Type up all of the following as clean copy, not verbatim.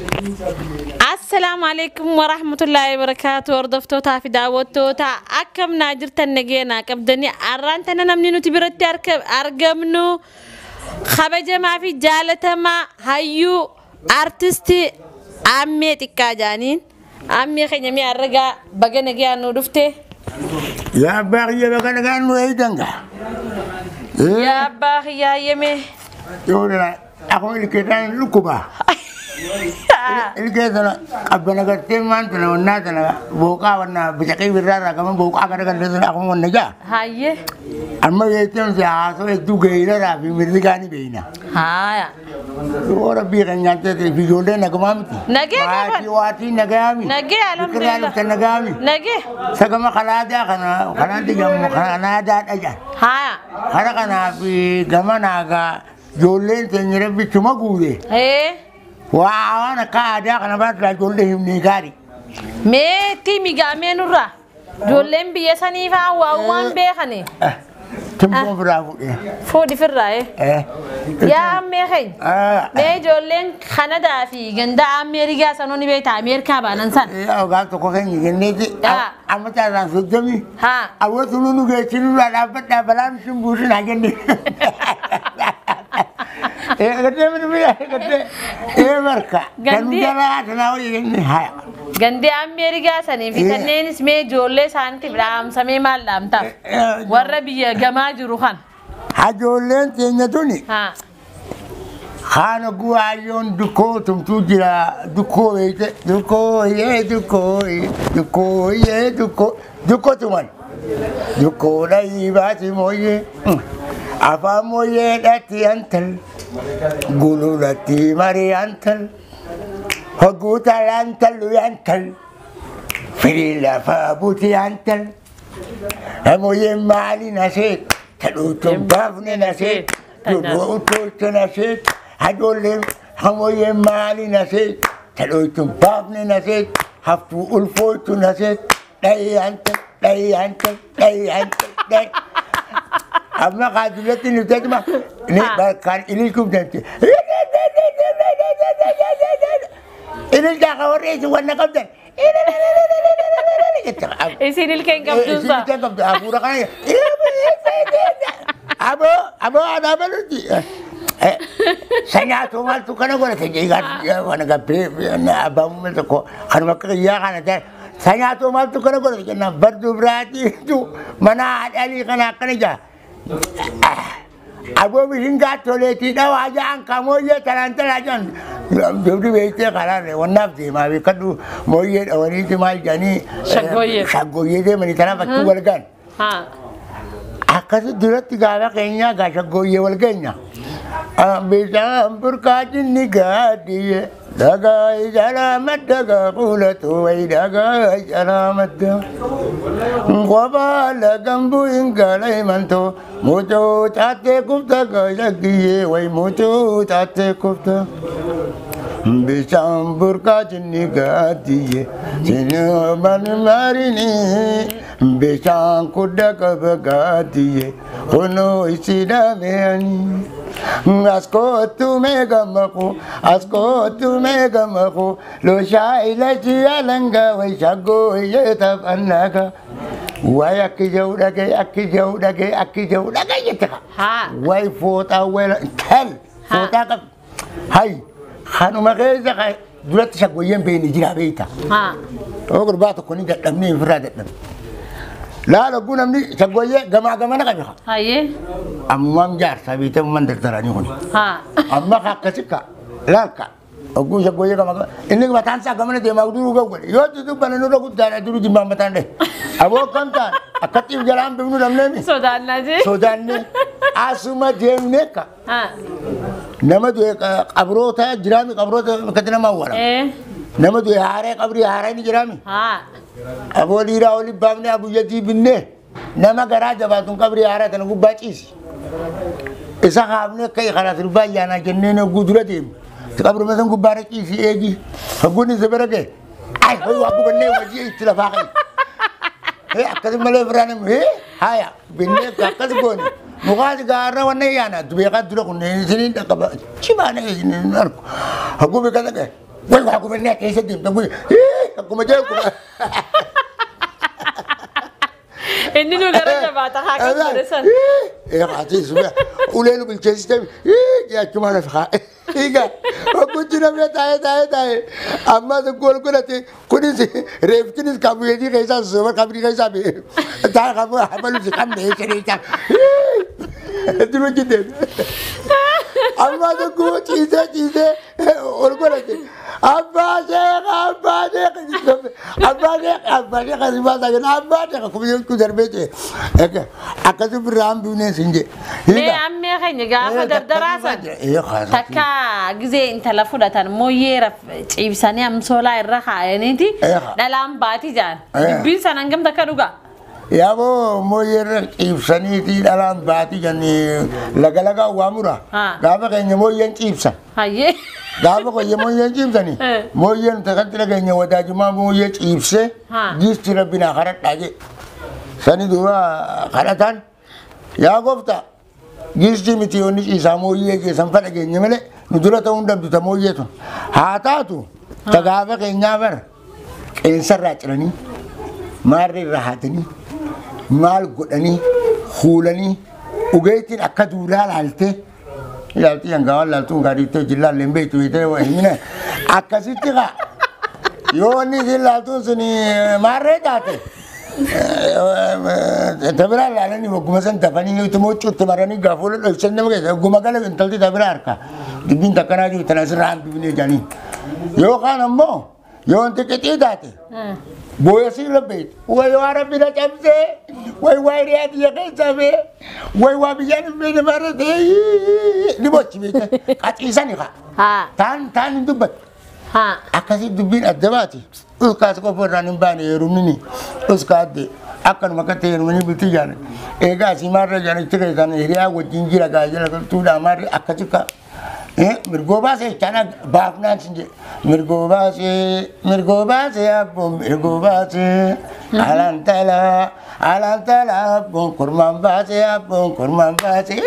Assalaamu alaikum warahmatullaahi wabarakaatu. Hordoftootaa fi daawwattoota akkam naa jirtan nageenaa qabdanii arraan tana namni nuti biratti argamnu kabajamaa fi jaalatamaa hayyuu artistii Ammee Xiqqaa jaaniin. Ammee keenya mi'a arragaa baga nagayaan nu dhufte. Yaa abbaa kiyya baga nagaan nu eegdan gaa. Yaa abbaa kiyyaa hayyamee. Yoo dhala akkuma ilkeetaan dhukkuba. Ilkee sana qabbana gartee maan tana wannaa tana booqaa wannaa bicaqii birraa irraa gama booqaa gara galee sana akkuma wanna jaa. Hayyee. Amma beektan si haasoo hedduu geeraraa fi mirrigaa ni beeyna. Haaya. Yoo rabbii kan nyaattee fi ijoollee nagamaa miti. Nagee qaban. Waatii waatii nagaami. Nagee Biqilaa alhamdulillah. dhufte nagaami. Nagee. Sagama kalaadaa kana kalaatti jedhamu kalaadaadha jedhan. Haaya. Kara kanaaf gama naagaa ijoolleen teenya rabbichuma guure. Ee. Waa waan akka aadaa kana baatudha ijoollee himnee gaarii. Mee timi gaamee nurraa. Ijoolleen biyya sanii fa'aa waa waan beekani. Timboon biraa fuudhee. Fuudhi firraa ee. Yaa ammee keenya. Mee ijoolleen Kanadaa fi ganda Ameerikaa sanuu ni beektaa Ameerikaa baanan san. Gaaf tokko keenya jenneeti amma caarraan 30. Haa. Awwatu nu geessinurraa dhaabbadhaa balaan isin buusin haa jenne. Gaddee miti gaddee ee barka. Kan nu jalaa tanaa wayii jenne haya. Gandi Ameerikaa sanii fi kanneenis mee ijoollee isaaniitiif dhaamsamee maal dhaamtaaf? Warra biyya gamaa jiru kan. Ijoolleen teenya tuni. Haa. Haana guwaayyoon dukkoo tumtuu jira dukkoo beekte dukkoo yee dukkoo dukkoo yee dukkoo dukkoo tuman dukkoo dhayii baati mooyyee afaan mooyyee dhatti antal gululatti marii antal hogguu talaan tallu antal firii lafaa buti antal mooyyee maali naseet tadhuutuun baafne naseet duruu tolche naseet Ijoolleen hamoyyee maali naseet tadhoochuun baafne naseet haftuu ulfoochu naseet dhayii antal dhayii antal dhayii antal dhayii. Amma kaajulatti ni tajma ni kan ililchuuf deemte. Ililchaa ka warri isin wanna qabdan. Isin ilkeen qabduun Isin ilkeen qabdu hafuura kana. Aboo aboo aadaa baluuti. Sanyaatu maaltu kana godhate jeegaa gabbee abbaan muummee tokko kanuma akka qiyyaa kana ta'e sanyaatu maaltu kana godhate jennaan barduu biraatiitu mana haadhalii kana akkana jaa. Aboo bishingaa toleetii dhawaa ja'an ka mooyyee talaan talaa ja'an dubri beektee karaa wannaaf deemaa beekadhu mooyyee dhawaniiti maal jedhanii Shaggooyyee. Shaggooyyee deemanii tanaaf achi wal gaan. Haa. Akkasi duratti gaafa keenyaa gaa shaggooyyee wal geenya. Bishaan burqaatinni gaaddiye dhagaa ijala madda gaa wayi dhagaa ijala madda. Kophaa lagan bu'in gala himantoo mucoo caattee kufta gaa shaggiyyee wayi mucoo caattee kufta. Bishaan burqaatinni gaaddiye sinuman marini bishaan kudda qaba gaaddiye kunoo isi dhameani. Askootu meegamaku askootu meegamaku looshaa ilachi alanga wayi shaggooyyee taphannaga. Wayi akki jiru dhagee akki jiru dhagee akki jiru dhagee jette ka. Haa. Wayi fooxaa wayi tal fooxaa qab. Hayi kanuma keessa duratti shaggooyyeen beeyni jira beeyta. Haa. Yoo gurbaa tokko ni dadhabnee ofirraa dadhabne. Laala oguu namni shaggooyyee gamaa gamana qabe. Hayyee. Ammumaan jaarsaa beekte ammumaan dardaranii kuni. Haa. Amma akkasi ka laalka oguu shaggooyyee gamaa gamana inni mataan isaa gamana deemaa duruu ga'u godhe yoo itti dubbana nurra guddaadha duruu jimmaan mataan dhahe. Aboo akkam ta'an akkatti jalaan bifnu dhabneemi. Sodaannaa jee. Sodaannee asuma deemnee ka Haa. nama du'e qabroota jiraami qabroota akkatti nama awwaalama. Ee. Nama du'e haaree qabrii haaree ni jiraami. Haa. Aboo dhiiraa oli baafnee abuyyatii binnee nama garaa jabaatuun qabrii haaraa tana gubbaa ciisi. Isa haafnee akka karaa sirbaa ayyaanaa jennee hogguu dura deemu. Qabruma san gubbaarra ciisi eegi. Hogguun isa bira ga'e. Ay hoy waa gubannee wajjii itti lafaa qabi. Hee akkas malee biraan hee haya binnee akkas goone. Mukaas gaarra wanna yaana beekaa dura kun isiniin dhaqqaba. Cimaana isiniin argu. Hogguu beekaa dhaqe. Way waa gubannaa keessa deemta guyya. Akkuma jedhu akkuma. Inni nu gara jabaata haa kan godhe san. Haati suma ulee nu bilcheessite achuma na haa. Egaa hogguutti namni taa'ee taa'ee taa'ee amma gool godhate kunis reeftinis kabuyeetii keessaa soba kabrii keessaa bee taa'ee kabu habalu si qabne eessa dura jideen. Amma tokko ciisee ciisee ol godhate abbaa sheekh abbaa sheekh abbaa sheekh abbaa sheekh asii baasaa jenna abbaa sheekh akkuma jechuun darbee jee akkasii birraa hambifnee siin jee. Mee ammee keenya gaafa dardaraa san takka gizee intala fudhatan mooyyee ciibsanii amsoolaa irra kaayaniiti dhalaan baati jaan. Dubbiin san hangam takka dhugaa? Yaaboo mooyyee ciibsaniiti dhalaan baati jennee laga laga waamura. Gaafa keenya mooyyeen ciibsan. Hayyee. Gaafa keenya mooyyeen ciibsani. Mooyyeen takkatti dhageenya wadaajumaa mooyyee ciibsee giisti rabbinaa kadhadhaa jee. Sani duuba kadhatan yaa gooftaa giisti miti yoonni ciisaa mooyyee keessan fa dhageenya malee nu dura ta'uu hin dhabdu ta mooyyee tun. Haa taatu ta gaafa keenyaa bara qeensarraa ciranii maarree irraa haatanii. Maal godhanii fuulanii ugeetiin akka duulaa laaltee ilaaltii hangaawwan laaltuun gaariittee jillaallee hin beektu beektee waa himina akkasitti kaa yoo inni isin laaltuun sun maarree taate tabira laalanii wagguma san dafanii itti mocuutti maranii gaafa dhoysan nama keessa wagguma gala intalti tabira harka dubbiin takkanaa jiru tana asirraa hambifnee jedhanii yookaan ammoo yoo wanti qixii taate booyasii labbeet way waa rabbi na cabsee way waa hiriyaa biyya keessa bee way waa biyyaan hin beekne baratee ni bochi beekte qaxiisani kaa taan taan hin dubbattu akkasii dubbiin adda baati uskaas qofa irraan hin baane heerumnini uskaadde akkanuma akkatti heerumanii bultii jaalan eegaa asii maarra jaanitti keessaan hiriyaa wajjin jira gaajala galtuudhaa maarri akkasi kaa mirgoo baasee jechaana baafnaan sin jedhe mirgoo baasee mirgoo baasee abboon mirgoo baasee alantala alantala abboon kormaan baasee abboon kormaan baasee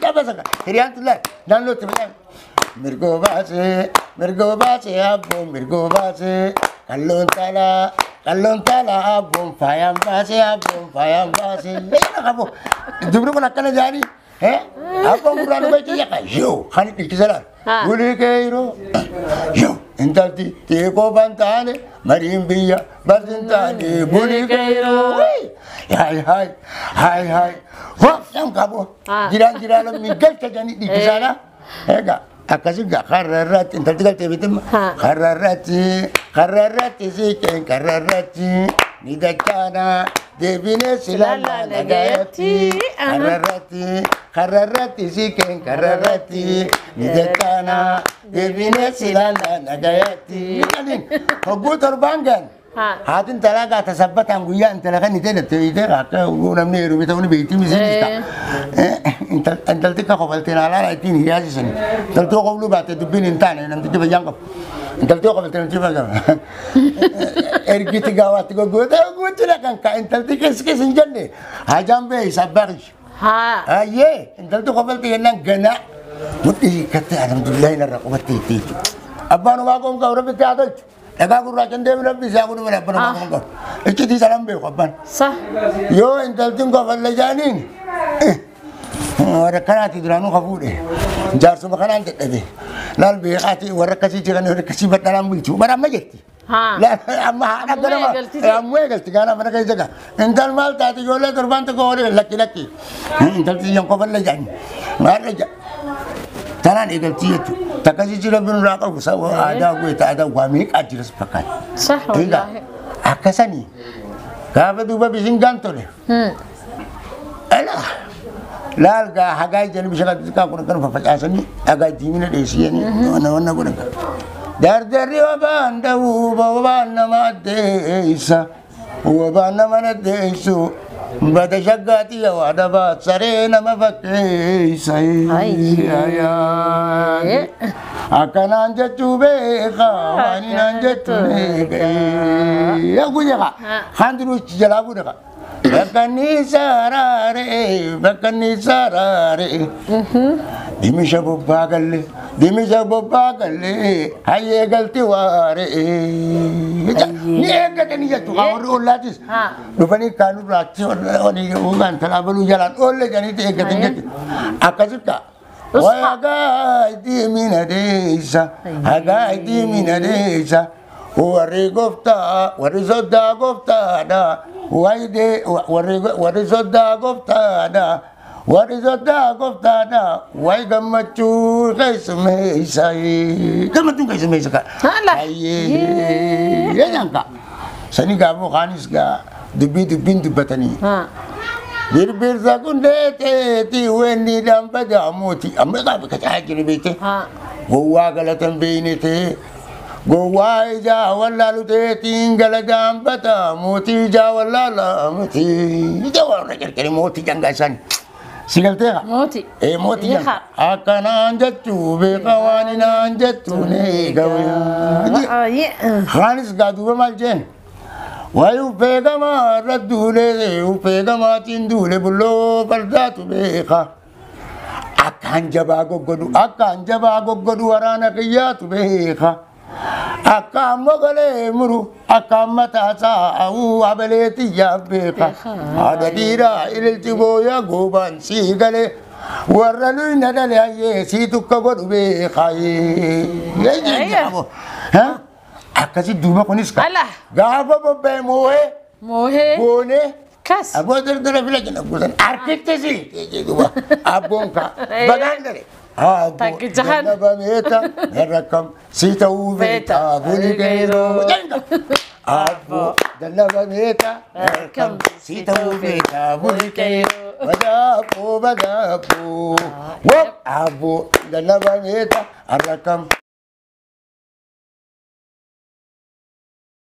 qabasa hiriyaan tullaa naannootti fayyadamu mirgoo baasee mirgoo baasee abboon mirgoo baasee kalloon tala kalloon tala abboon faayaan baasee abboon faayaan baasee qabu dubri kun akkana jaanii. Apa murah nu baca ya kan? Yo, kan itu salah. Boleh ke iro? Yo, intalti teko bantane, marim biya bantane, boleh ke iro? Hai hai, hai hai. Wah, yang kamu jiran-jiran minggal saja ni di sana. Ega, akkasii gaa kararratti intalti galtee beekama. Kararratti, kararratti siiqeen kararratti ni dachaana. Deebinee silala nagayatti kararratti kararratti siiqeen kararratti ni dachaana. Deebinee silala nagayatti. Hogguu torbaan gaan. Haatiin talaagaa tasabbataan guyyaa intala kan itee dhattee itee akka namni heerume ta'uu ni beekti misiinis ta'a. Intalti akka kofalteen alaalaa ittiin hiriyaasisani. Intaltoo qobluu baatte dubbiin hin taane namtichi fayyaan qabu. Intaltoo kofaltee namtichi fayyaan qabu. Ergiti gaawaatti goggootee goggootee kan ka'a intalti keessa keessa hin jenne hajaan bee isa abbaa Ayyee intalti kofaltee jennaan ganaa mudhii hiikkattee alhamdulillahi narraa qubattee itti jechuudha. Abbaan homaa qoom qabu rabbitti haa tolchu. Dhagaa gurraacha deemu rabbi isaa godhu malee abbaan homaa qoom qabu. Iccitii sana hin beeku abbaan. Yoo intaltiin kofalle jaaniin warra kanaati duraanuu ka fuudhe jaarsuma kanaan dadhabe laal beekaati warra akkasii jiran warra akkasii badhalaan bulchu bara amma jetti. Amma haadha ganama ammoo eegalti gaana mana keessa gaa intal maal taate ijoollee torbaan tokko walii lakki lakki intalti yan kofalle jaani maal ja tanaan eegalti jechuudha. Takkasii jira binurraa qabu saba aadaa goota aadaa waa meeqaa jiras fakkaata. Egaa akkasanii gaafa duuba bishingaan tole. Laal gaa hagaa ijaan bishaan xixiqqaa kun kan fafacaasanii hagaa diimina dheessiyanii wanna godhan. Dardarri wabaan dhawuu wabaan nama addeessa wabaan nama addeessu bada shaggaati waa dhabaa saree nama fakkeessa. Akkanaan jechuu beeka waaninaan jechuu beeka. Guyyaa kaan duruu jalaa buudha. Bakka inni saraare bakka inni saraare. Dimisha bobbaa galle dimisha bobbaa galle hayyee galti waaree. Ni eeggatanii jechuudha warri ollaatis dhufanii kaanurraa achi olii talaabaluu jalaan oolle jedhaniitti eeggatanii jechuudha. Akkasitti wayi hagaa itti minadeessa hagaa itti minadeessa warri gooftaa warri soddaa gooftaadha wayi warri soddaa gooftaadha. Warri soddaa gooftaadha wayi gammachuu keessummeessa gammachuun keessummeessa ka. Ayyee janka sani gaafuu kaanis gaa dubbii dubbiin dubbatanii. Birbirsa kun deeteeti wenni dambada mooti amma gaa bakka caa jiru beekte. Gowwaa galatan beeyne ta'e gowwaa ijaa wallaalu ta'eetiin gala daambata mootii ijaa wallaala miti. Ija warra qarqari mootii jangaa isaanii. Sigalteera. Mootii. Ee mootii jangaa. Akkanaan jechuu beeka waan inaan jettu ni gawe. Kaanis gaa duuba maal jeen? Wayi uffee gamaa irra duulee uffee gamaatiin duule bulloo fardaatu beeka. Akkaan jabaa goggodu akkaan jabaa goggodu waraana kiyyaatu beeka. Akkaan mogolee muru akkaan mataa saa'uu abalee xiyyaaf beeka. Haadha dhiiraa ililchi booya goobaan sii galee warra luyna dhale hayyee sii tukka godhu beeka. Akkasi duuba kunis gaafa bobba'e moohee Moohee. goonee Kas. abboo dardara fila jenna guutan harkittisi duuba abboon ka bagaan gale. Takkichahan. Labameeta rakkam si ta'uu beektaa buli geeroo. Abboo labameeta rakkam si ta'uu beektaa buli geeroo. Badaafoo badaafoo. Wop abboo labameeta rakkam.